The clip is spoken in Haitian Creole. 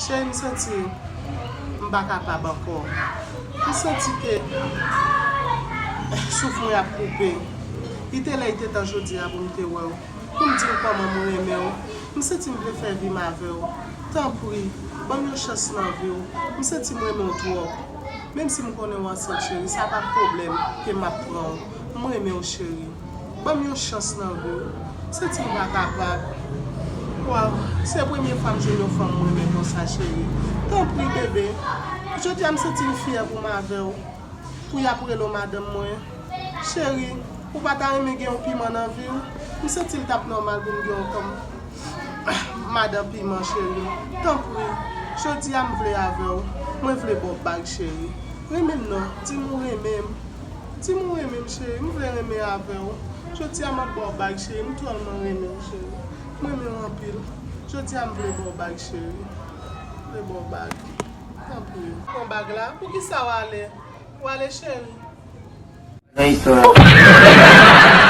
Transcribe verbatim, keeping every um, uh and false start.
Cheri, m santi m pa kapab ankò. M santi ke souf mwen ap koupe. Li te lè, li te tan jodi a pou m te wè w, pou m di w kòman m renmen w. M santi m vle fè vi m avè w. Tanpri, ban m yon chans nan vi w. M santi m renmen w twòp. Menm si m konnen w ansent, cheri, sa pa pwoblèm ke m ap pran w. M renmen w, cheri. Ban m yon chans nan vi w. Santi m pa kapab. Waw, se premye fwa m jwenn yon fanm m renmen konsa, cheri. Tanpri, bebe. Jodi a, m santi m fyè pou m avè w. Pou y ap rele w madanm mwen. Cheri, ou pa ta renmen gen yon piman nan vi w? M santi l t ap nòmal pou m gen yon fanm madan piman, cheri. Tanpri, jodi a m vle avè w. Mwen vle ba w bag, cheri. Renmen m non, di m ou renmen m. Di m ou renmen m, cheri. M vle renmen avè w. Jodi a m ap ba w bag, cheri. M tèlman renmen w, cheri. M renmen w anpil. Jodi a m vle ba w bag, cheri. M vle ba w bag. Tanpri. Pran bag la. Poukisa w ale? W ale, cheri. Nan istwa.